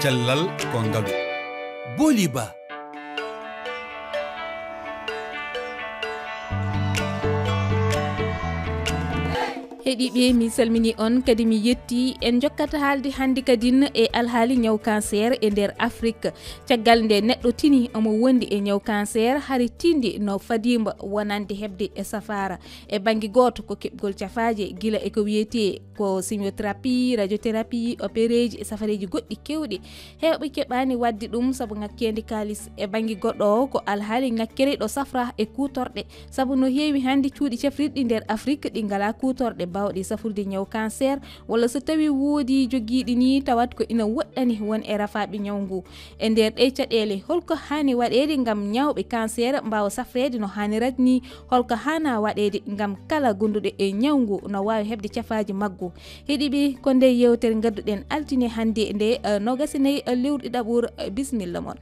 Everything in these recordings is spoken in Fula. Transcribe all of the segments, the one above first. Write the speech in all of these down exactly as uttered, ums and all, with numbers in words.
Cellal ko ngalu. Booli ba. Heɗiiɓe, mi salmini on, kadi mi yetti. En jokkata haalde hannde kadin e alhaali ñaw cancer e nder Afrik. Caggal nde neɗɗo tini omo wondi e ñaw cancer, hari tindi no fadimba wonande heɓde e safaara. E bannge gooto ko keɓgol cafaaje, gila e ko wiyetee ko chimiothérapie, radiothérapie, opéreeji e safareeji goɗɗi keewɗi. Heewɓe keɓaani waɗde ɗum sabu ŋakkeende kaalis. E bannge goɗɗo o, ko alhaali ŋakkere ɗo safra e kuutorɗe. Sabu no heewi hannde cuuɗi cafrirɗi nder Afrik ɗi ngalaa kuutorɗe baawɗe safrude ñaw cancer, walla so tawii woodii jogiiɗi nii, tawat ko ina woɗɗani won e rafaaɓe ñaw ngu. E nder ɗee caɗeele, holko haani waɗeede ngam ñawɓe cancer mbaawa safreede no haanirata nii? Holko haanaa waɗeede ngam kala gonduɗo e ñaw ngu no waawi heɓde cafaaji maggu? Heɗiiɓe, ko ndee yeewtere ngadduɗen altine hannde nde, eh, noogas e nayi, eh, lewru ɗiɗaɓuru, eh, bisimilla mon.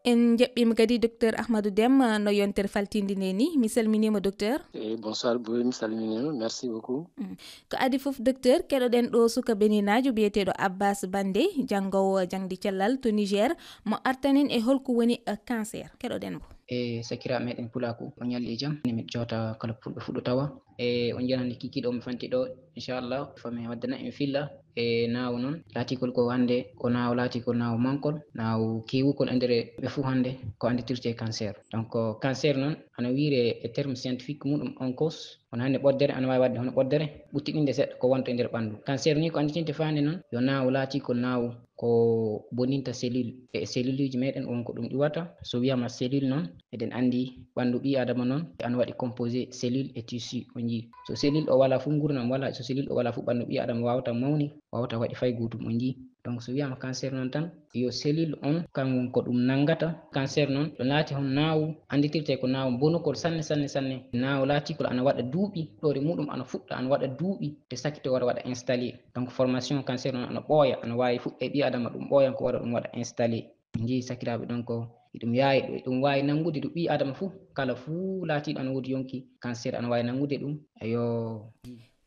En njaɓɓiima kadi Docteur Ahmadou Deme, eh, no yontere faltinde nde nii. Mi salminiima, Docteur. Eh, bonsoir, Boy, mi salminiima. Merci beaucoup. Mm. Ko adii fof, Docteur, keɗoɗen ɗo suka Beninaajo biyeteeɗo Abbas Bande, janngoowo jaŋde cellal to Niger, mo artanen e holko woni, eh, cancer. Keɗoɗen mo. E sakiraaɓe meɗen Pulaaku, on ñalli e jam. Miɗo joota kala Fulɓe fuɗɗo tawa. E on njanani kikiiɗo o mi fanti ɗo, inchallah, fami waddana en filla. E naawo noon, laatikol ko hannde, ko naawo laati ko naawo mankol, naawo keewukol e nder ɓe fuu hannde ko annditirte cancer. Donc, cancer noon, ana wiyre e terme scientifique muɗum onkos, kono hannde ɓoddere ana waawi waɗde hono ɓoddere, ɓuttiɗinde seɗɗa ko wonta e nder ɓanndu. Cancer ni ko annditinte faande noon, yo naawo laati ko naawo ko boninta cellule. E cellule uji meɗen won ko ɗum iwata. So wiyama cellule noon, eɗen anndi ɓanndu ɓii adama noon, ana waɗi composé cellule et tissu, on njii. So cellule o wala fof, nguurndam wala. So cellule o wala fof, ɓanndu ɓii adama wawata mawni, wawata waɗi fay gootum, on njii. Donc, so wiyama cancer noon tan, yo cellule on, kan won ko ɗum nanngata. Cancer noon, ɗo laati hon naawu, annditirte ko naawu bonukol sanne, sanne, sanne. Naawu laatikol ana waɗa duuɓi, ɗoore muɗum ana fuɗɗa, ana waɗa duuɓi, te sakkito wara waɗa installé. Donc, formation cancer noon ana ɓooya, ana waawi fuɗɗa e ɓii adama, ɗum ɓooyan ko wara ɗum waɗa installé. Njii sakiraaɓe, donc, eɗum yaawi, eɗum waawi nanngude ɗo ɓii adama fof, kala fof laatiiɗo ana woodi yonki, cancer ana waawi nanngude ɗum. Eyo.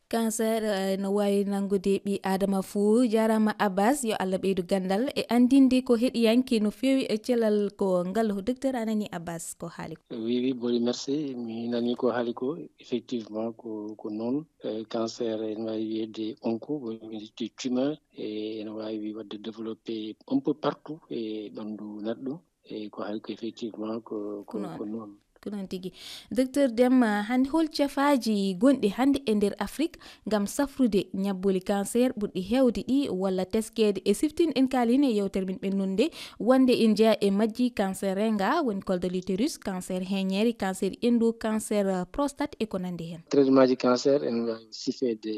Cancer, eh, no waawi nanngude ɓii adama fof. Jaaraama Abbas, yo Allah ɓeydu ganndal e anndinde ko heɗiyanke no feewi e cellal ko ngal. Docteur, a nanii Abbas ko haali ko? Oui, oui, Boy, merci. Mi nanii ko haali ko. Effectivement, ko, ko noon. Eh, cancer ene waawi wiyeede onko, woni wiyeede tumeur, e ene waawi waɗde développé un peu partout e ɓanndu neɗɗo. E ko haali ko, effectivement, ko, ko, ko noon. Ko noon. Ko noon tigi. Docteur Deme, hannde hol cafaaji gonɗi hannde e nder Afrik ngam safrude ñabbuli cancer ɓurɗi heewde ɗi, walla teskeede e siftin? En kaalii e yeewtere men ɓennunde wonde ene jeyaa e majji cancer reenga, woni col de l'utérus, cancer heñeere, cancer enndu, cancer, eh, prostate e ko nanndi heen. Traitement ji cancer ene waawi sifeede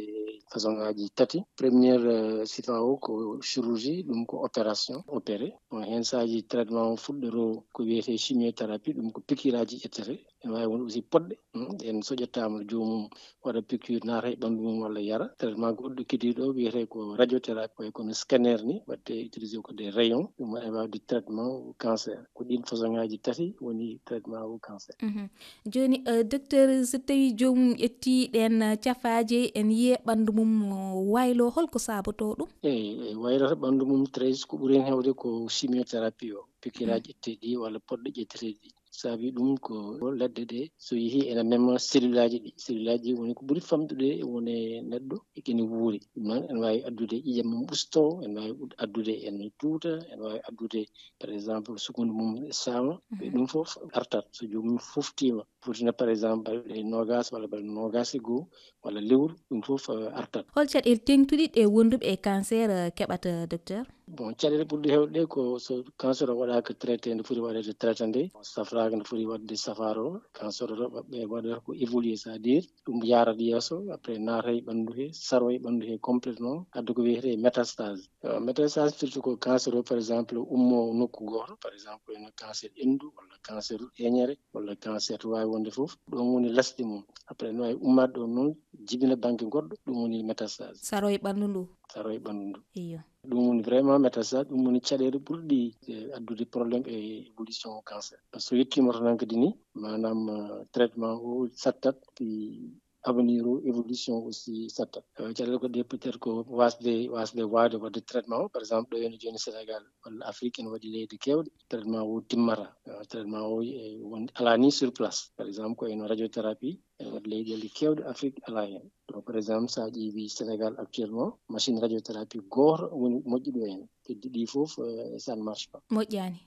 façon ngaaji tati. Première, eh, sifa o ko chirurgie, ɗum ko opération, opéré. Bon, heen saaji traitement o fuɗɗoroo ko wiyetee chimiothérapie, ɗum ko pikiiraaji ƴettete. Ene waawi wonde aussi poɗɗe, hmm, ɗeen so ƴettaama joomum waɗa piqûre, naata e ɓanndu mum walla yara. Traitement goɗɗo kediiɗo o wiyetee ko radiothérapie, ko kono scanner ni, waɗde utilisé ko des rayons, ɗum ene waawde traitement au cancer. Ko ɗiin façon ngaaji tati woni traitement au cancer. Mhm. Jooni, eh, docteur, so tawii joomum ƴettii ɗeen, eh, cafaaje, en yiyii ɓanndu mum, eh, wayloo, holko saabotoo ɗum? Eey, eey, waylata ɓanndu mum très, ko ɓuri heen heewde ko chimiothérapie o, pikiiraaji ƴetteeɗi walla poɗɗe ƴetteteeɗi. Saabi ɗum ko leɗɗe ɗe, so yehii ene mema cellule aji ɗi. Cellule aji ɗi woni ko ɓuri famɗude woni neɗɗo, e kene wuuri. Ɗum noon ene waawi addude ƴiiƴam mum ustoo, ene waawi ud-, addude ene tuuta, ene waawi addude, par exemple, sukundu mum saama. Mhm. E ɗum fof artat. So joomum foftiima, foftiima, par exemple, balɗe noogaas walla balɗe noogaas e goo walla lewru, ɗum fof, eh, artat. Hol caɗeele teeŋtuɗe ɗe wonduɓe e cancer, eh, keɓata, docteur? Bon, caɗeele ɓurɗe heewde ko so cancer o waɗaaka traité nde foti waɗeede traité nde, safraaka nde foti waɗde safaara o, cancer o ɓe waɗata ko évoluer, c'est-à-dire ɗum yaarat yeeso, après naata e ɓanndu he, saro e ɓanndu he complètement, adda ko wiyetee métastase. Euh, métastase firti ko cancer o, par exemple, ummo nokku gooto, par exemple, ene cancer enndu, walla cancer heñere, walla cancer to waawi wonde fof. Ɗoon woni lasde mum. Après, ene waawi ummaade ɗoon noon, jibina bannge goɗɗo, ɗum woni métastase. Saro e ɓanndu ndu. Saro e ɓanndu ndu. Iyo. Ɗum woni vraiment métastase, ɗum woni caɗeele ɓurɗe, eh, addude problème e évolution cancer. Par ce que so yettiima to noon kadi ni, maanaam, eh, traitement o sattat, ɗi avenir o, évolution aussi satta. Caɗeele ko ɗe, peut-être ko wasde wasde waade waɗde traitement o. Par exemple, ɗo ene jooni Sénégal walla Afrique ene waɗi leyɗe keewɗe traitement o timmata. Traitement o won alaa ni sur place. Par exemple, ko eno radiothérapie, ene waɗi leyɗeele keewɗe Afrique alaa heen. Donc par exemple, so a ƴeewi Sénégal actuellement, machine radiothérapie gooto woni moƴƴuɗo heen. Keddi ɗi fof, ça ne marche pas. Moƴƴaani.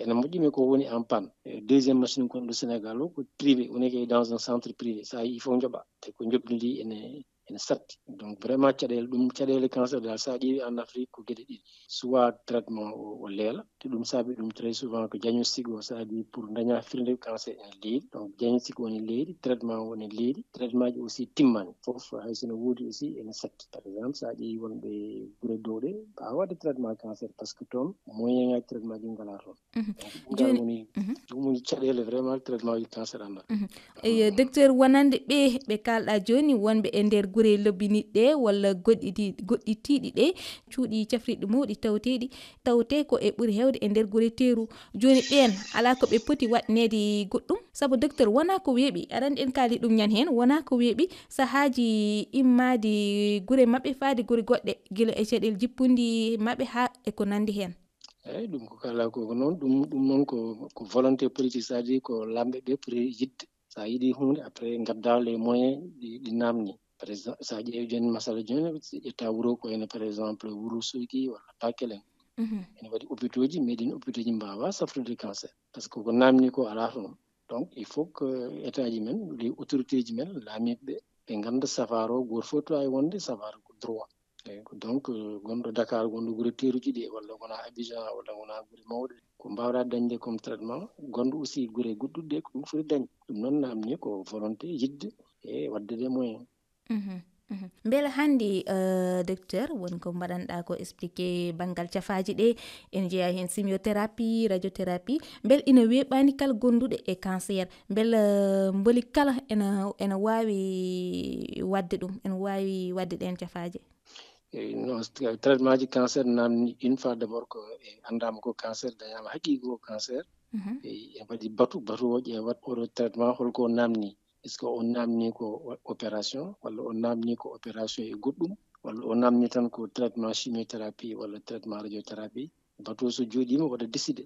Ene moƴƴi, mais ko woni en panne. Deuxième machine gonɗo Sénégal o ko privé, woni ke dans un centre privé, so a yii fof njoɓa. Te ko njoɓdi ndi ene ene satti. Donc vraiment caɗeele, ɗum caɗeele cancer dal, so a ƴeewi en Afrique ko geɗe ɗiɗi, soit traitement o leela, te ɗum saabi ɗum très souvent ko diagnostic o, so a ƴeewi pour daña firnde cancer ene leeli. Donc diagnostic woni leeli, traitement woni leeli, traitement ji aussi timmani fof, hay sino woodi aussi ene satti. Par exemple, so a ƴeewi wonɓe gure dow ɗe, mbaawa waɗde traitement cancer, parce que toon moyen ngaji traitement ji ngalaa toon. Jooni ɗum woni caɗeele vraiment traitement ji cancer en Afrique. Eyi, docteur, wonande ɓe ɓe kaalɗa jooni, wonɓe e nder gure lobbiniɗɗe walla goɗɗi goɗɗitiiɗi ɗe, cuuɗi cafriɗi mawɗi tawteeɗi, tawte ko e ɓuri heewde e nder gure teeru. Jooni ɓeen alaa ko ɓe poti waɗneede goɗɗum, sabu docteur wonaa ko weeɓi, aɗa anndi en kaali ɗum ñan heen, wonaa ko weeɓi sahaaji immaade gure maɓɓe faade gure goɗɗe, gila e caɗeele jippundi maɓɓe haa e ko nanndi heen. Eyi, ɗum ko kala ko noon, ɗum ɗum noon ko ko volonté politique, c'est-à-dire ko laamɓe ɓe poti yiɗde. So a yiɗi huunde, après ngaddaa les moyens ɗi ɗi naamni. Par exemple, so a ƴeewi jooni masala jooni, si ƴetta wuro ko ene, par exemple, wuro Sooki walla Bakel en. Ene waɗi hôpitaux ji, mais ɗin hôpitaux ji mbaawa safrude cancer, parce que ko naamni ko alaa toon. Donc il faut que état ji men, les autorités ji men, laamiiɓe ɓe, ɓe ngannda safaaro, gooto fof to ay wonde safaaro ko droit. Eyi, ko donc gonɗo Dakar, gonɗo gure teeruji ɗi, walla wona Abidjan, walla wona gure mawɗe, ko mbawɗa dañde comme traitement, gonɗo aussi gure goɗɗuɗe ko ɗum foti dañde. Ɗum noon naamni ko volonté, yiɗde e waɗde des moyens. Mbele hannde, docteur, woni ko mbaɗanɗa ko expliqué banngal cafaaji ɗe, ene jeyaa heen chimiothérapie, radiothérapie, mbele ina weeɓaani kala gonduɗe e cancer, mbele mboli kala ene ene waawi waɗde ɗum, ene waawi waɗde ɗeen cafaaje? Eyi, non, traitement ji cancer naamni une fois d'abord ko e anndaama ko cancer, dañaama haqiiqa ko cancer. Eyi, e mbaɗi batu, batu o ƴeewat oɗo traitement holko o naamni. Est-ce que o naamni ko opération, walla o naamni ko opération e goɗɗum, walla o naamni tan ko traitement chimiothérapie walla traitement radiothérapie? Batu o so jooɗiima waɗa décidé.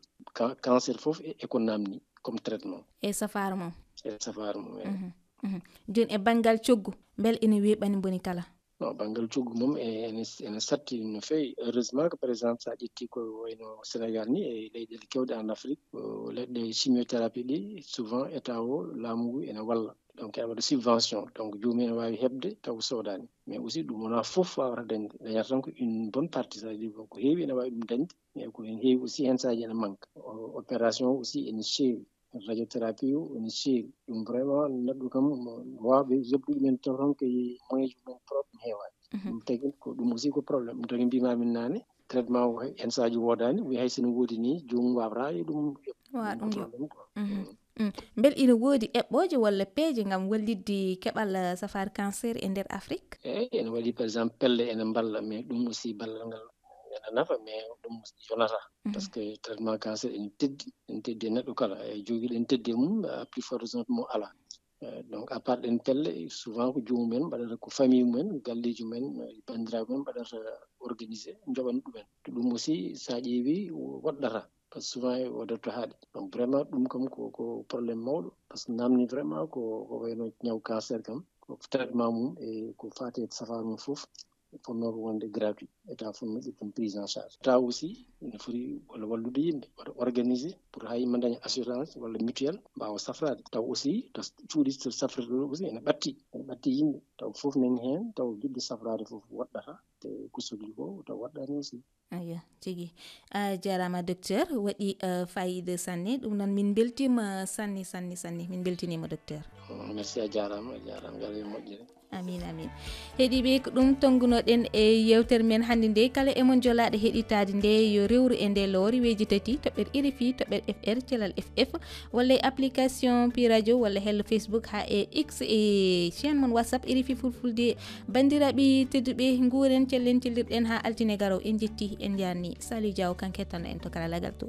Cancer fof e ko naamni comme traitement. E safaara mum. E safaara mum, eyi. Jooni e banngal coggu, mbele ene weeɓani mboni kala? Non, banngal coggu mum e ene ene satti no feewi. Heureusement que par exemple so a ƴetti ko wayno Sénégal ni e leyɗeele kewɗe en Afrique, leɗɗe chimiothérapie ɗi souvent état o, laamu ngu ene walla. Donc ene waɗa subvention, donc joomum ene waawi heɓde taw soodaani. Mais aussi ɗum wonaa fof waawata dañde, dañata tan ko une bonne partie, c'est-à-dire ko heewi ene waawi ɗum dañde, mais ko heen heewi aussi heen saaji ene manque. Opération aussi ene ceewi, radiothérapie o ene ceewi. Ɗum vraiment neɗɗo kam waawɓe yoɓde ɗumen taw tan ko moyen ji mumen propre ne heewaani. Ɗum tagi ko ɗum aussi ko problème. Ɗum tagi mbima min naane, traitement o heen saaji woodaani, wi hay sino woodi ni joomum waawata e ɗum yoɓ. Wa ɗum yoɓ. Mbele ina woodi eɓɓooje walla peeje ngam wallitde keɓal safaara cancer e nder Afrique? Eyi, ene waɗi par exemple pelle ene mballa, mais ɗum aussi ballal ngal ene nafa, mais ɗum yonata. Parce que traitement cancer ene teddi, ene teddi e neɗɗo kala. E jogiɗen teddi e mum, à plus forte raison mo alaa. Donc à part ɗen pelle, souvent ko joomum en mbaɗata, ko famille mum en, galleeji mum en, banndiraaɓe mum en mbaɗata organisé, njoɓana ɗumen. To ɗum aussi so a ƴeewi woɗɗata, parce que souvent o dotto haaɗi. Donc vraiment ɗum kam ko ko problème mawɗo, parce que naamni vraiment ko ko wayno ñaw cancer kam, ko traitement mum e ko faati e safaara mum fof fotnoo ko wonde gratuit. État fotnoo ƴettude prise en charge. État aussi ene foti walla wallude yimɓe, waɗa organisé pour haa yimɓe daña assurance walla mutuelle mbaawa safraade. Taw aussi to cuuɗi to safrirɗo aussi ene ɓatti, ene ɓatti yimɓe. Taw fof nani heen, taw giɗɗo safraade fof waɗɗata, te ko sogli ko taw waɗɗaani aussi. Ayo, tigi. A jaaraama docteur, waɗi fayida sanne. Ɗum noon min mbeltiima sanne, sanne, sanne. Min mbeltiniima docteur. Merci, a jaaraama, a jaaraama, yalla yo moƴƴere. Amin, amin. Heɗiiɓe, ko ɗum tonngunoɗen e yewtere men hannde nde. Kala e mon jolaaɗo heɗitaade nde, yo rewru e nde loori weeji tati, toɓɓere R F I, toɓɓere F R, Celal F F, walla e application Pi Radio, walla hello Facebook, haa e X e chaîne mon WhatsApp R F I Fulfulde. Banndiraaɓe tedduɓe, nguuren, cellen, cellirɗen haa altine garo. En njetti, en njaarni. Saliou Diaw, kanko hettanno en to karallagal to.